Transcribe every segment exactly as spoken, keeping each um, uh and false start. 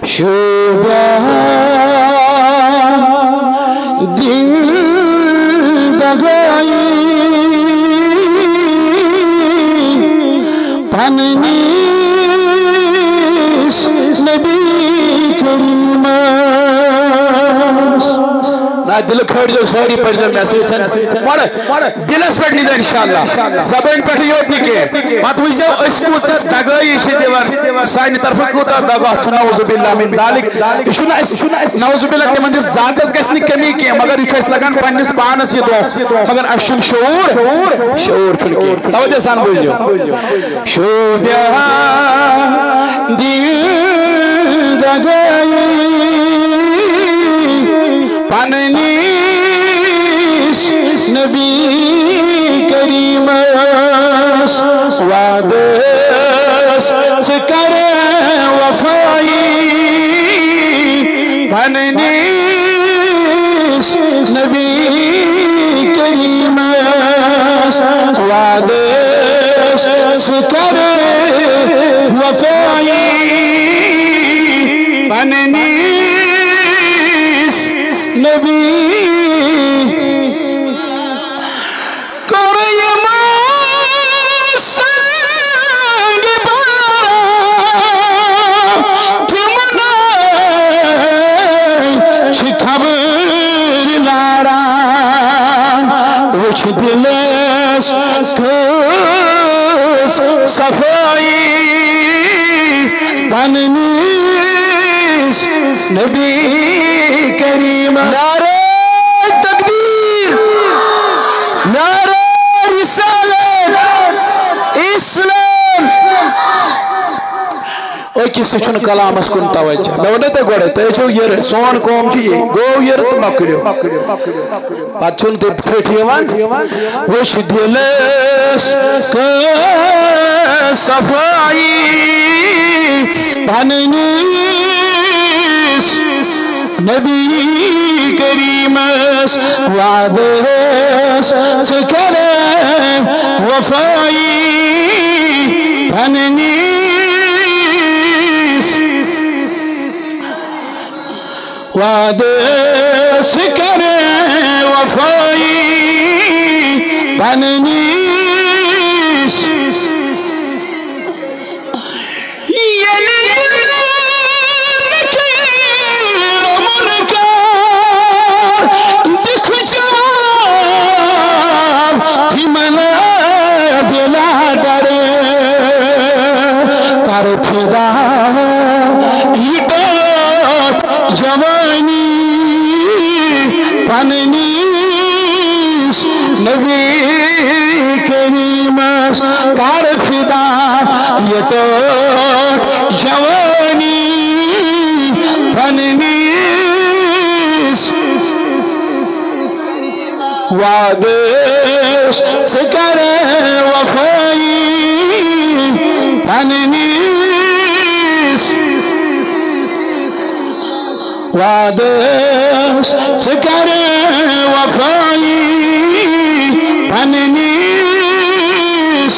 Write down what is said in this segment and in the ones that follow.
شوبیان دین دگائی پننس نبی کریمس۔ نا دل کھڑ جو ساری پر جب میسج سن مڑ دلس پٮ۪ٹھ نِیٖزیو انشاءاللہ، زبٲنۍ پٮ۪ٹھٕے یوت نہٕ کینٛہہ۔ پتہٕ وٕچھزیو أسۍ کۭژاہ دگٲیی چھِ دِوان، سانہِ طرفہٕ کوٗتاہ دگا چھُ، نعوذ باللہ من ذالک۔ یہِ چھُنہٕ اَسہِ، نعوذ باللہ، تِمن ہٕنٛدِس ذاتس گژھِ نہٕ کمی کینٛہہ، مگر یہِ چھُ اَسہِ لگان پننِس پانس یہِ دۄکھ، مگر اَسہِ چھُنہٕ شعوٗر، شعوٗر چھُنہٕ کینٛہہ۔ توجہ سان بوٗزِو۔ شوبیان دین دگائی پننس نبی کریمس، وعدس ژٕ کر وفائی پننس نبی کریمس، وعدس ژٕ کر وفائی پننس نبی کوٚر یِمو سنگ باران تِمنٕے چھِ خبر لاران۔ وٕچھ دِلس کٔژ صفٲیی پننِس نبی کریم۔ نعرہ تکبیر، نعرہ رسالت، اسلام۔ أکِس تہِ چھُنہٕ کلامس کُن توجہ۔ مےٚ ووٚن نہ تۄہہِ گۄڈے، تُہۍ ٲسِو یِرٕ، سون قوم چھُ یہِ، گوٚو یِرٕ تہٕ مۄکلیو۔ پتہٕ چھُنہٕ تُہۍ ٹھٔٹھۍ یِوان۔ وٕچھ دِلس کٔژ صفٲیی پننِس نبی کریمس، وعدس ژٕ کرے وفائی پننِس۔ وعدس ژٕ کرے وفائی پننِس۔ ییٚلہِ یہِ نکیر و منکر دِکھ جواب تِمن بلا ڈر کر فدا یہِ ٹوٹھ جوانی پننِس نبی کریمس کر فدا یہِ ٹوٹھ جوانی پننِس۔ وعدس ژٕ کر وفائی پننِس۔ وعدس ژٕ کر وفائی پننِس۔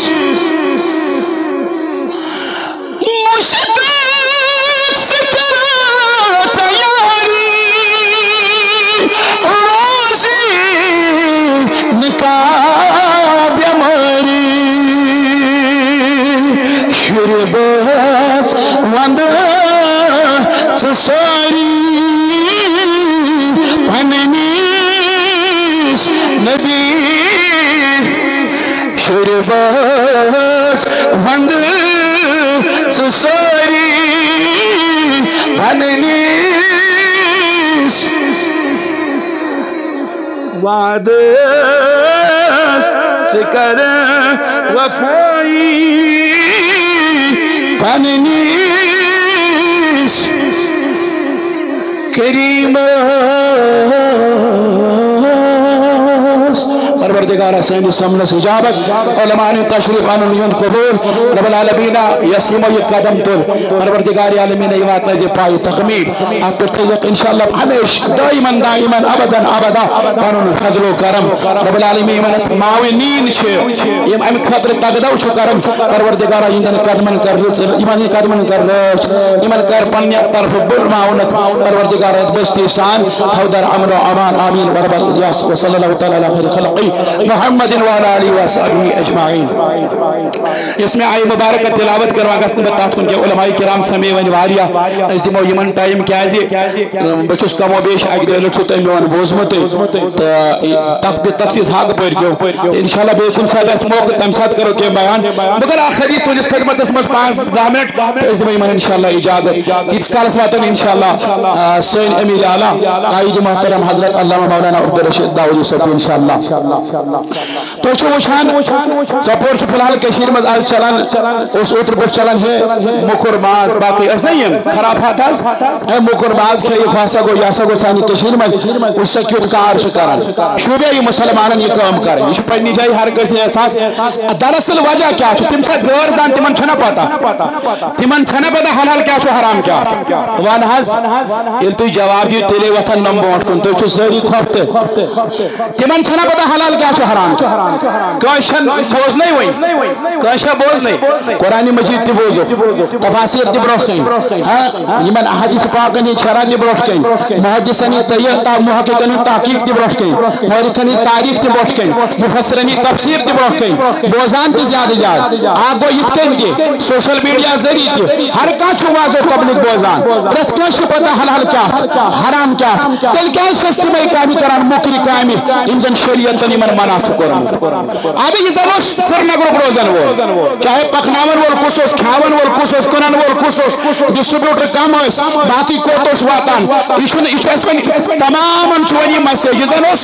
مشتاق ژٕ کر تیاری روزی نکاح بیماری شُرۍ بٲژ وندٕ ژٕ سٲری پننِس نبی۔ شُرۍ بٲژ وندٕ ژٕ سٲری پننِس۔ وعدس ژٕ کر وفائی پننِس کریمس۔ پروردگار پروردگارا سٲنِس سمنس اجابت، علماء تشریف انُن یِہُنٛد قبول۔ رب العالمین، یس یِمو یہِ قدم تُل، پروردگار عالمین، یہِ واتنٲیزِ پایہِ تکمیل۔ اتھ پٮ۪ٹھ تھٲیزٮ۪کھ انشاءاللہ ہمیشہ دائماً دائماً ابداً ابدا پنُن فضل و کرم۔ رب العالمین، یِمن اتھ معاونین چھِ، یِم امہِ خٲطرٕ تگدو چھِ کران، پروردگارا، یِہنٛدٮ۪ن قدمن کر رٕژ، یِمن ہٕنٛدٮ۪ن قدمن کر رٲچھ، یِمن کر پننہِ طرفہٕ بٔڑ معاونت۔ پروردگارا، یتھ بستی سان تھاو در امن و امان۔ آمین ورب الیاس۔ وصلی اللہ تعالی علی خیر خلقہ محمد وعلی آلہ وصحبہ اجمعین۔ یۄس مےٚ آیہِ مبارکہ تلاوت کٔر، وۄنۍ گژھٕ نہٕ بہٕ تتھ کُن کینٛہہ۔ علماء کرام سمے وۄنۍ واریاہ، أسۍ دِمو یِمن ٹائم، کیازِ بہٕ چھُس کم و بیش اکہِ دۄیہِ لٹہِ چھُ تۄہہِ میون بوٗزمُتٕے۔ تہٕ تخ-، بے تخصیص حق پٔرۍ کیو۔ انشاءاللہ بیٚیہِ کُنہِ ساتہٕ آسہِ موقعہٕ، تمہِ ساتہٕ کرو کینٛہہ بیان۔ بہٕ کرٕ اکھ حدیث تُہنٛدِس خدمتس منٛز پانٛژھ دَہ منٹ، تہٕ أسۍ دِمو یِمن انشاءاللہ اجازت۔ تیٖتِس کالس واتن انشاءاللہ، آ، سٲنۍ امیر اعلیٰ، قائد محترم حضرت علامہ مولانا عبدالرشید داوودی صٲب تہِ انشاءاللہ۔ تُہۍ چھِو وٕچھان، ژۄپور چھُ فی الحال کٔشیٖرِ منٛز آز چلان، اوس اوترٕ پٮ۪ٹھ چلان ہے موٚکُر ماز، باقٕے ٲسۍ نا یِم خرافات حظ۔ ہے موٚکُر ماز کھیٚیِو، ہُہ ہسا گوٚو، یہِ ہسا گوٚو سانہِ کٔشیٖرِ منٛز، وٕچھ سا کیُتھ کار چھُ کران۔ شوٗبیا یہِ مُسلمانن یہِ کٲم کرٕنۍ، یہِ چھُ پننہِ جایہِ ہر کٲنٛسہِ احساس۔ دراصل وجہ کیٛاہ چھُ؟ تِم چھا غٲر زان، تِمن چھُنہ پتہ؟ تِمن چھنہ پتہ حلال کیٛاہ چھُ، حرام کیٛاہ چھُ؟ وَن حظ، ییٚلہِ تُہۍ جواب دِیِو، تیٚلے وۄتھن نۄم برونٛٹھ کُن۔ تُہۍ چھِو سٲری کھۄفتہٕ۔ تِمن چھنہ پتہ حلال کیٛاہ چھُ، حرام کیٛاہ۔ کٲنٛسہِ چھنہٕ بوزنَے وۄنۍ۔ کٲنٛسہِ چھا بوزنَے؟ قرآن مجید تہِ بوزُکھ، تفاسیر تہِ برونٛہہ کَنہِ۔ ہاں، یِمن احادیث پاکن ہٕنٛز شرح تہِ برونٛہہ کَنہِ۔ محدثن ہٕنٛز تہ-، تا-، محققن ہٕنٛز تحقیق تہِ برونٛہہ کَنہِ۔ مورخن ہٕنٛز تاریخ تہِ برونٛہہ کَنہِ۔ مفسرن ہٕنٛز تفسیر تہِ برونٛہہ کَنہِ۔ بوزان تہِ زیادٕ زیادٕ۔ اکھ گوٚو یِتھ کٔنۍ تہِ، سوشل میڈیا ذٔریعہٕ تہِ ہر کانٛہہ چھُ وعظ و تبلیغ بوزان۔ پرٛٮ۪تھ کٲنٛسہِ چھِ پتہ حلال کیٛاہ چھُ، حرام کیٛاہ چھُ۔ تیٚلہِ کیٛازِ چھِ أسۍ تِمے کامہِ کران، موٚکرِ کامہِ، یِم زن شریعتن یِمن منع چھُ کوٚرمُت؟ اَدٕ یہِ زن اوس سرینگرُک روزن وول، چاہے پکناون وول کُس اوس، کھیاون وول کُس اوس، کٕنن وول کُس اوس، ڈسٹریبیوٹر کم ٲسۍ، باقٕے کوٚت اوس واتان، یہِ چھُنہٕ، یہِ چھُ اَسہِ وۄنۍ تمامن چھُ وۄنۍ یہِ مسیج، یہِ زن اوس